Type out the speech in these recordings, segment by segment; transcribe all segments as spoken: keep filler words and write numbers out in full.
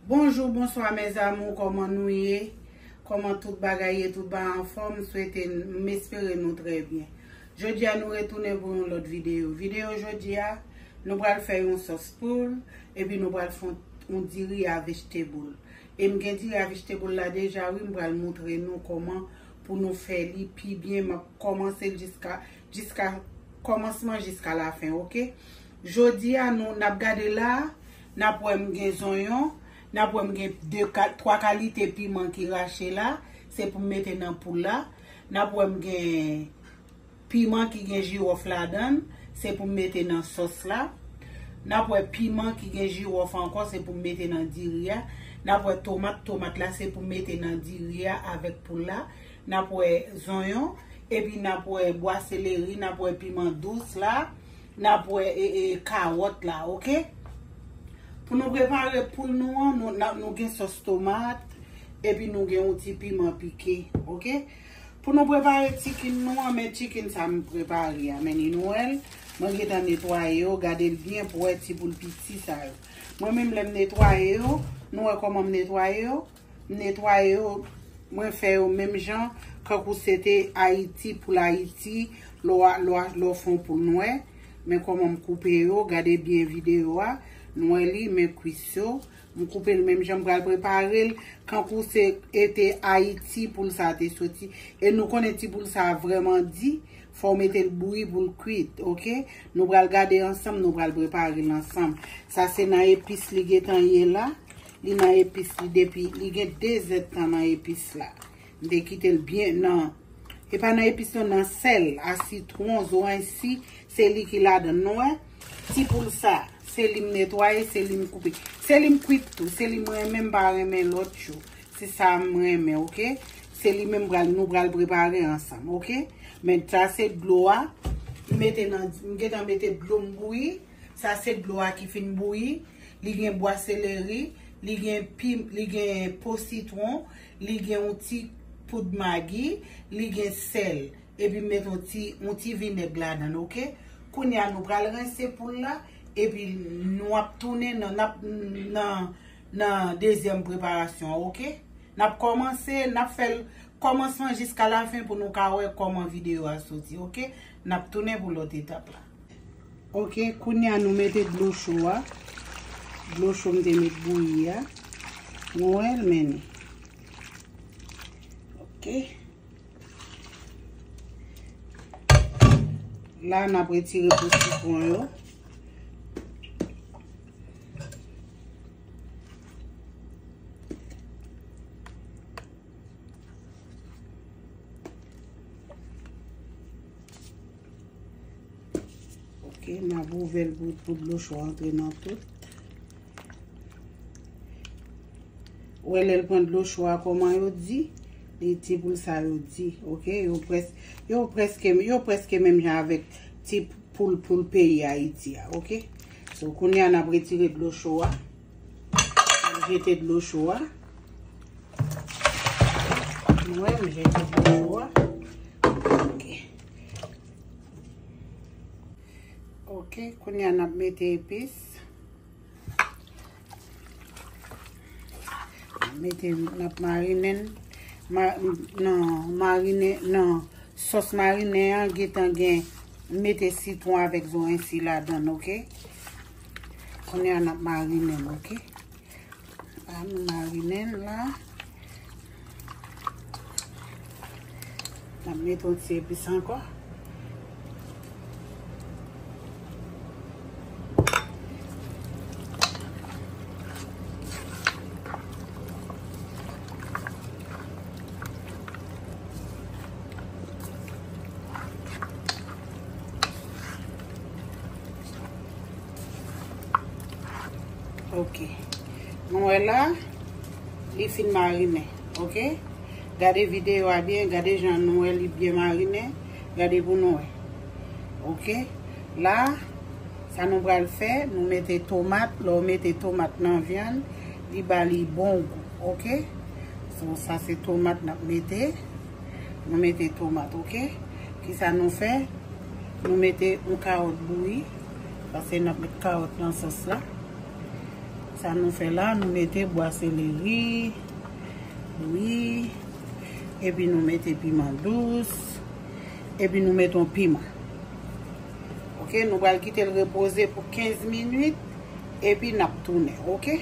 Bonjou, bonswa mes amours, kòman nou ye? Kòman tout bagay ye? Tout bagay anfòm? M swete, m espere nou trè byen. Jodi a nou retounen pou yon lòt videyo. Videyo jodi a, nou pral fè yon sòs poul, epi nou pral fè yon, yon diri a vegetable. E m gen diri a vegetable la deja, wi, m pral moutre nou kòman pou nou fè li pi byen. M ap kòmanse l jiska, jiska kòmansman jiska lafen, oke? Jodi a, nou, n ap gade la, n ap wè m gen zonyon, n ap wè m gen de ka, twa kalite piman ki rache la, se pou m mete nan poul la. N ap wè m gen piman ki gen jiwòf ladan l, se pou m mete nan sòs la. N ap wè piman ki gen jiwòf ankò, se pou m mete nan diri a. N ap wè tomat, tomat la, se pou m mete nan diri a avèk poul la. N ap wè zonyon, epi n ap wè bwa seleri, n ap wè piman dous la, n ap wè, e, e, kawòt la, oke? Pou nou prepare poul nou an, nou, n ap, nou gen sòs tomat, epi nou gen yon ti piman pike, oke? Pou nou prepare chicken nou an, men chicken sa m prepare a, men li nou wè l, mwen gentan netwaye yo, gade l byen pou wè ti poul piti sa yo. Mwen menm lè m netwaye yo, nou wè kòman m netwaye yo? M netwaye yo, mwen fè yo menm jan, kankou se te Ayiti, poul Ayiti, lè w a, lè w a, lè w fè yon poul nwè. Men kòman m koupe yo, gade byen videyo a, nou wè li, men kwis yo. M koupe l menm jan, m pral prepare l, kankou se, e te Ayiti poul sa te soti. E nou konnen ti poul sa vrèman di, fò w mete l bouyi pou l kwit, oke? Nou pral gade ansanm, nou pral prepare l ansanm. Sa se nan epis li gentan ye la. Li nan epis li depi, li gen de zèdtan nan epis la. M te kite l byen nan, e pa nan epis non, nan sèl, a sitwon, zoranj si, se li ki ladan l, nou wè. Ti poul sa, se li m netwaye, se li m koupe. Se li m kwit tou, se li m renmen, m pa renmen lòt yo. Se sa m renmen, oke? Se li menm pral, nou pral prepare ansanm, oke? Men sa se dlo a, m mete nan, m gentan mete dlo m bouyi. Sa se dlo a ki fin bouyi. Li gen bwa seleri, li gen pim, li gen po sitwon, li gen yon ti poud magi, li gen sèl. Epi m met yon ti, yon ti vinèg ladan l, oke? Kounye a nou pral rense poul la, epi nou ap tounen nan, n ap, nan, nan dezyèm preparasyon an, oke? N ap kòmanse, n ap fè l kòmansman jiska lafen pou nou ka wè kòman videyo a soti, oke? N ap tounen pou lòt etap la. Oke, kounye a nou mete dlo cho a. Dlo cho m te met bouyi a. Nou wè l, men. Oke. La, n ap retire po sitwon yo. Oke, n ap ouvè l pou, pou dlo cho a antre nan tout. Ou wè lè l pran dlo cho a kòman yo di, li ti poul sa yo di, oke? Yo près, yo prèske, yo prèske menm jan avèk ti poul, poul peyi Ayiti a, oke? So, kounye a n ap retire dlo cho a. Jete dlo cho a. Nou wè, m jete dlo cho a. Oke. Oke, kounye a n ap mete epis. N ap mete, n ap marinen. Ma-, nan marinen, nan sòs marinen an, gentan gen, m mete sitwon avèk zoranj si ladan l, oke? Kounye a n ap marinen l, oke? An nou marinen l la. N ap mete yon ti epis ankò. Ok. Nou wè la, li fin marinen. Ok? Gade videyo a byen, gade jan nou wè li byen marinen. Gade pou nou wè. Ok? La, sa nou pral fè, nou mete tomat. Lè w mete tomat nan vyann, li ba li bon gou. Ok? So, sa se tomat n ap mete. Nou mete tomat, ok? Kisa nou fè? Nou mete yon kawòt bouyi. Paske n ap met kawòt nan sòs la. Sa nou fè la, nou mete bwa seleri, lwi, epi nou mete piman dous, epi nou mete yon piman. Oke, nou pral kite l repoze pou kenz minit, epi n ap tounen, oke?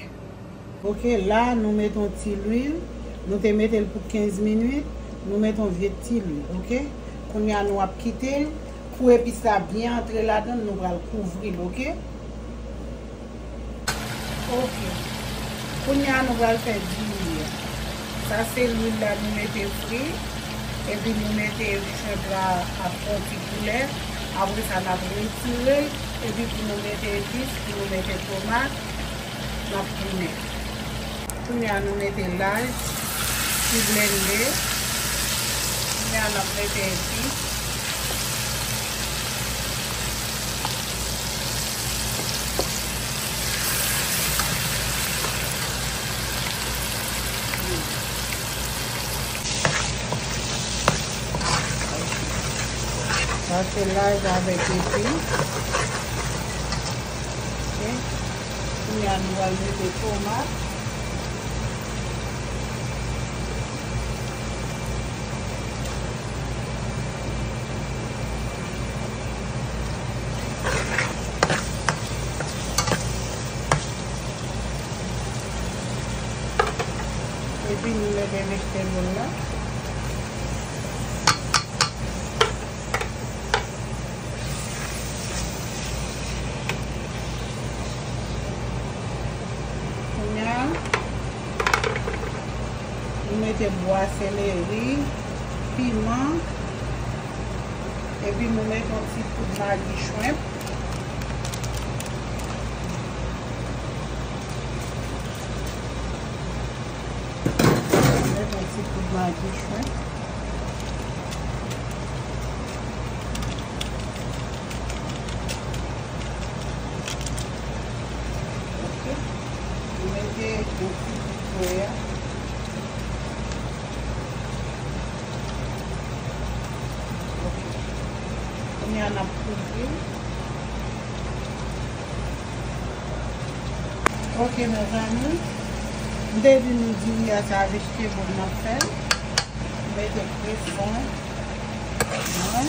Oke, la nou mete yon ti lwil, nou te mete l pou kenz minit, nou mete yon vye ti lwil, oke? Kounye a nou ap kite l pou epis la byen antre ladan l, nou pral kouvri l, oke? Oke. Kounye a nou pral fè diri a. Sa se lwil la nou mete fri. Epi nou mete shrimp la ap pran ti koulè. Apre sa n ap retire l. Epi pou nou mete epis, pou nou mete tomat, n ap tounen. Kounye a nou mete laj ki blende. Kounye a n ap mete epis. Sa se laj avèk epi. Oke. Kounye a nou pral mete tomat. Epi nou mete vejetable la. Kounye a, nou mete bwa seleri, piman, epi nou mete yon ti poud magi shrimp. Mete yon ti poud magi shrimp. Oke. Mete yon ti poud soya. Oke. Kounye a n ap kouvri. Oke, mezanmi. M te di nou diri a se avèk vejetable n ap fè l. M mete kreson. Mwen.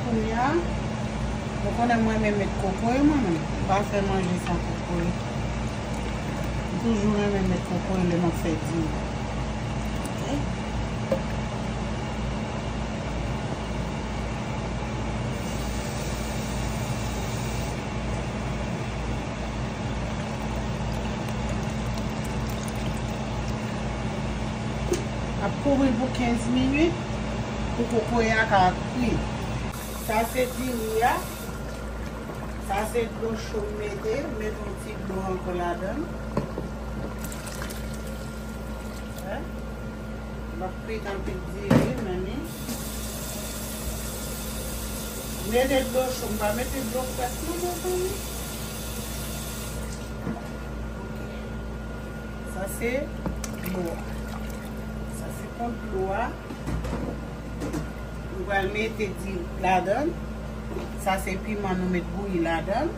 Kounye a, nou konnen mwen renmen met kokoye, mwen menm. M pa fè manje san kokoye. M toujou renmen met kokoye lè m ap fè diri. Oke? Ap kouvri l pou kenz minit pou kokoye a ka kwi. Sa se diri a. Sa se dlo cho m mete. M mete yon ti dlo ankò ladan l. Wè. M ap kwit anpil diri, men ni. Mete dlo cho, m pa mete dlo frèt non, mezanmi. Oke. Sa se dlo a. Sa se kont dlo a. Nou pral mete diri ladan l. Sa se piman nou met bouyi ladan l.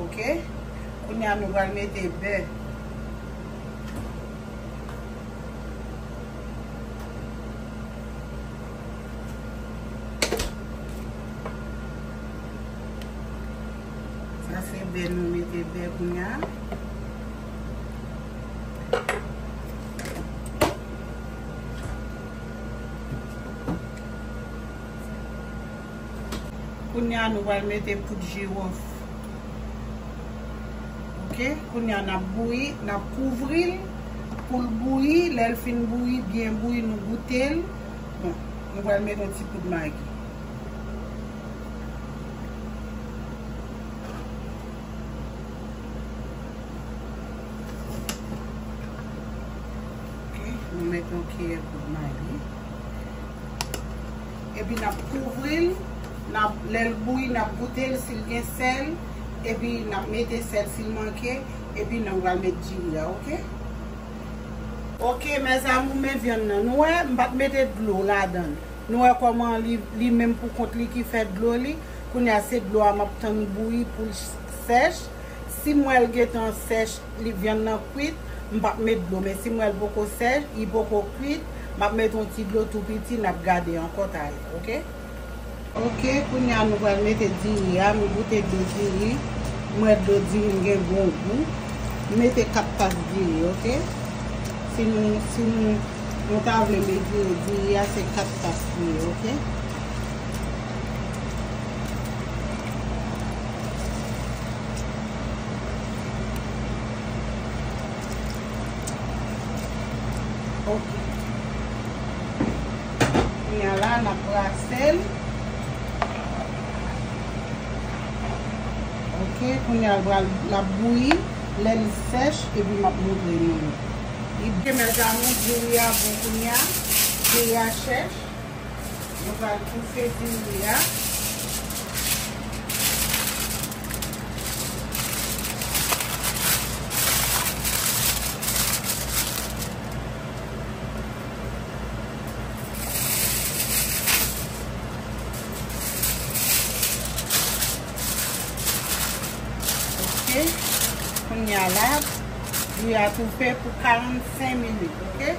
Oke. Kounye a nou pral mete bè. Sa se bè, nou mete bè kounye a. Kounye a nou pral mete poud jiwòf. Oke, kounye a n ap bouyi, n ap kouvri l pou l bouyi. Lè l fin bouyi, byen bouyi, nou goute l. Bon, nou pral mete yon ti poud magi. Oke, nou mete yon kiyè poud magi. Epi n ap kouvri l, n ap, lè l bouyi, n ap goute l si l gen sèl, Epi n ap mete sèl si l manke, epi n pral met diri a, oke? Oke, mes amours, men vyann nan. Nou wè, m pa t mete dlo ladan l. Nou wè kòman li, li menm pou kont li ki fè dlo li. Kounye a, se dlo a m ap tann bouyi pou l sèch. Si m wè l gentan sèch, li, vyann nan kwit, m p ap met dlo. Men si m wè l poko sèch, li poko kwit, m ap met yon ti dlo tou piti, n ap gade ankò talè, oke? Oke, kounye a nou pral mete diri a, nou goute dlo diri. M wè dlo diri m gen bon gou. M mete kat tas diri, oke? Si nou, si nou, nou ta vle mezire diri a, se kat tas li ye, oke? Oke. Kounye a la, n ap brase l. Oke, kounye a l pral, l ap bouyi. Lè l sèch, epi m ap montre nou li. Li byen, mes amours, diri a bon kounye a. Diri a chèch. Nou pral toufe diri a. Oke. Kounye a la, diri a toufe pou karannsenk minit, oke?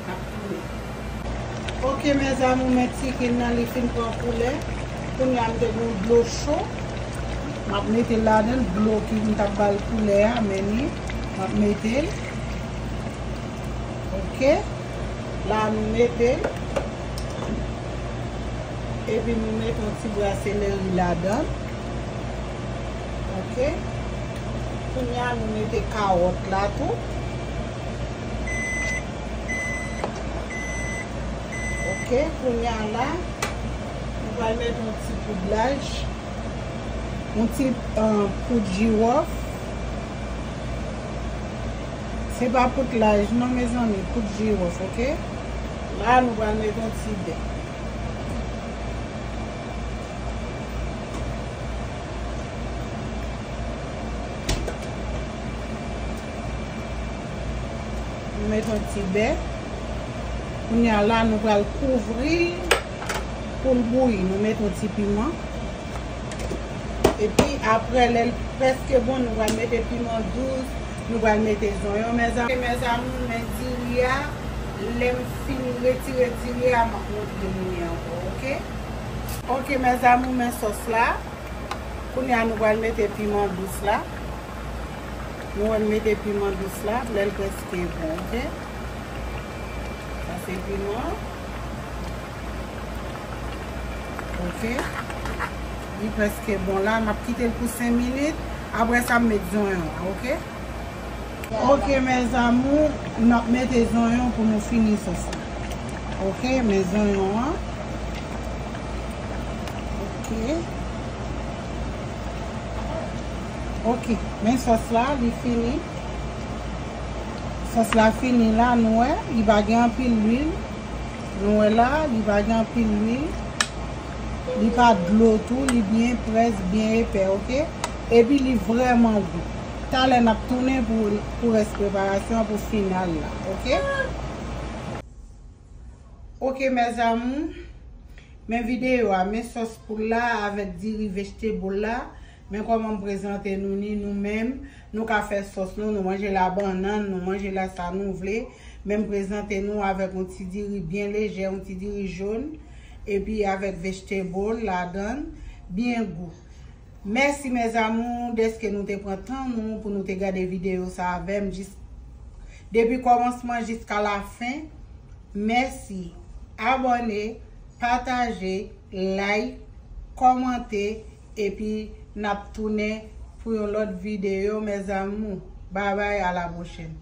N ap tounen. Oke, mes amours, men chicken nan li fin pran koulè. Kounye a m te gen dlo cho. M ap mete l ladan l, dlo ki m t ap ba l koulè a, men li, m ap mete l. Oke. La nou mete l. Epi nou mete yon ti bwa seleri ladan l. Oke. Kounye a nou mete kawòt la tou. Oke, kounye a la, nou pral mete yon ti poud laj, yon ti, euh, poud jiwòf. Se pa poud laj non, mezanmi, poud jiwòf, oke? La, nou pral mete yon ti bè. Nou met yon ti bè. Kounye a la, nou pral kouvri l pou l bouyi. Nou met yon ti piman. Epi, apre, lè l prèske bon, nou pral mete piman dous, nou pral mete zonyon, mes amours. Mes amours, men diri a, lè m fin retire diri a, m ap montre nou li ankò, oke? Oke, mes amours, men sòs la. Kounye a, nou pral mete piman dous la. Nou wè m mete piman dous la, lè l prèske bon, oke? Sa se piman. Oke. Li prèske bon la. M ap kite l pou senk minit. Apre sa, m met zonyon an, oke? Oke, mes amours, n ap mete zonyon pou nou fini sòs la. Oke, men zonyon an. Oke. Oke, men sòs la, li fini. Sòs la fini la, nou wè, li pa gen anpil lwil. Nou wè la, li pa gen anpil lwil. Li pa dlo tou, li byen près, byen epè, oke? Epi li vrèman gou. Talè n ap tounen pou, pou rès preparasyon an, pou final la, oke? Oke, mes amours, men videyo a, men sòs poul la avèk diri vegetable la, men kòman m prezante nou ni nou menm, nou ka fè sòs nou, nou manje l a bannann, nou manje l a sa nou vle, men m prezante nou avèk yon ti diri byen lejè, yon ti diri jòn, epi avèk vegetable ladan l, byen gou. Mèsi, mes amours, dèske nou te pran tan nou pou nou te gade videyo sa avè m jis, depi kòmansman jiska lafen. Mèsi. Abòne, pataje, like, kòmante, epi n ap tounen pou yon lòt videyo, mes amours. Babay, a la pwochèn.